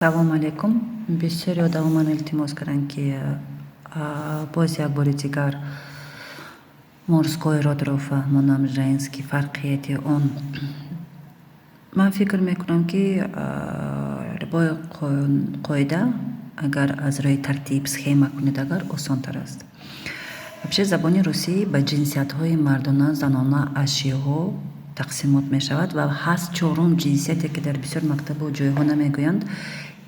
Салом алейкум. Бисёре одамо ман илтимос карданд, ки боз як бори дигар мужской род ро фаҳмонам, женский, фарқияти он. Ман фикр мекунам, ки любой қоида, агар аз рӯи тартиб, схема кунед, агар осонтар аст. Вообще, забони русӣ ба ҷинсиятҳои мардона, занона, ашёҳо тақсимот мешавад ва ҳаст чорум ҷинсияте, ки дар бисёр мактабу ҷойҳо намегӯянд.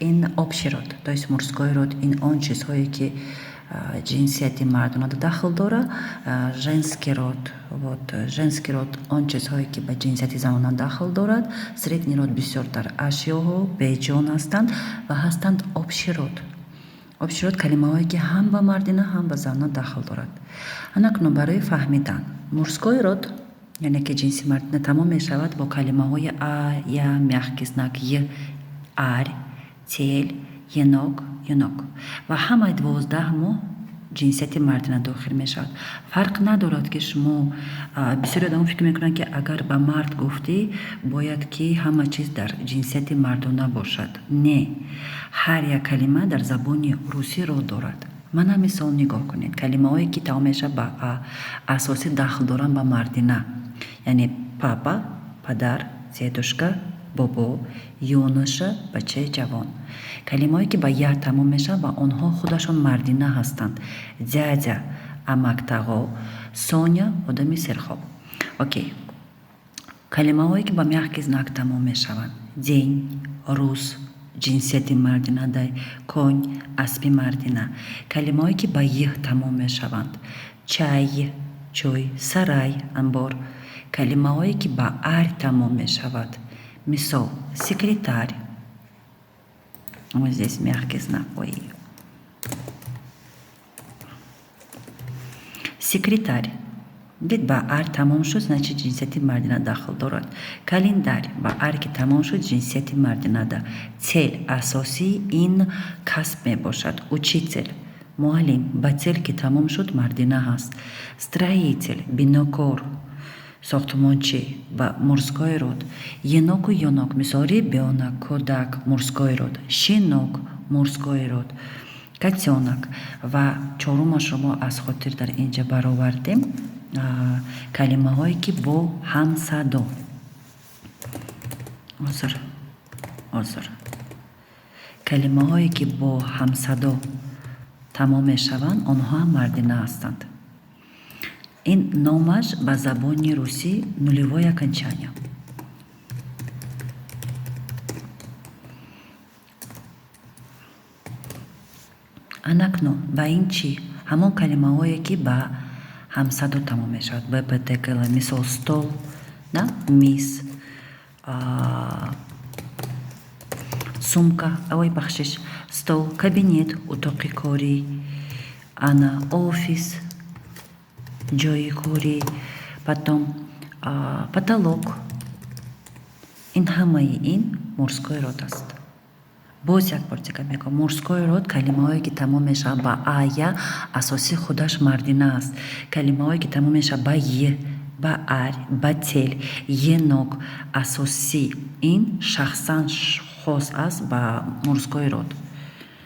Ин общий род, то есть мужской род, ин он чизҳое, ки ҷинсияти мардона дахл дора. Женский род, вот, женский род он чизҳое, ки ба ҷинсияти занона дахл дорад. Средний род бисёртар ашёҳо, беҷон ҳастанд ва ҳастанд общий род. Общий род калимаҳое, ки ҳам ба мардина, ҳам ба занона дахл дорад. Анакнун барои фаҳмидан, мужской род, яъне ки ҷинси мардина, тамом мешавад бо калимаҳои а, я, мягкий знак, й, арь, тель, енок, юнок ва ҳамаи 12 моҳ ҷинсияти мардина дохил мешавад. Фарқ надорад, ки шумо, бисёри одамо фикр мекунанд, ки агар ба мард гуфтӣ, бояд ки ҳама чиз дар ҷинсияти мардона бошад. Не, ҳар як калима дар забони русӣ род дорад. Мана мисол, нигоҳ кунед: калимаҳое, ки тамом мешавад ба а, асосӣ дахл доранд ба мардина, яъне папа падар, дедушка бобо, юноша бачаи ҷавон. Калимаҳое, ки ба я тамом мешаванд ва онҳо худашон мардина ҳастанд: дядя амак, тағо, Соня одами серхоб. Окей, калимаҳое, ки ба мягкий знак тамом мешаванд: день рӯз, ҷинсияти мардина дай, конь аспи мардина. Калимаҳое, ки ба й тамом мешаванд: чай чой, сарай анбор. Калимаҳое, ки ба арь тамом мешавад, мисол, секретарь. Вот здесь мягкий знак. Ой. Секретарь. Дид, ба ар тамом шуд, значит, ҷинсияти мардина дахл дорад. Календарь ба ар ки тамом шуд, ҷинсияти мардинада. Цель асосии ин касб мебошад. Учитель муаллим, ба тель ки тамом шуд, мардина ҳаст. Строитель бинокор, сохтмончӣ, ба мужской род. Еноку юнок, мисол, ребёнок, кӯдак, мужской род. Щенок мужской род. Котёнок. Ва чорумашро мо аз хотир дар инҷа баровардем: калимаҳое, ки бо ҳамсадо, ҳозир, ҳозир, калимаҳое, ки бо ҳамсадо тамом мешаванд, онҳо ҳам мардина ҳастанд. Ин номаш ба забони русӣ нулевое окончание. Анакнун ба ин чӣ? Ҳамон калимаҳое, ки ба ҳамсадо тамом мешавад: б, п, т, к, л. Мисол, стол на миз, сумка, ой, бахшиш, стол, кабинет утоқи корӣ, ана офис ҷои корӣ, потом потолок. Ин ҳамаи ин мужской род аст. Боз як бор дигар мегӯям: мужской род калимаҳое, ки тамом мешавад ба а, я, асосии худаш мардина аст. Калимаҳое, ки тамом мешавад ба й, ба арь, ба тель, енок, асосӣ ин шахсан хос аст ба мужской род.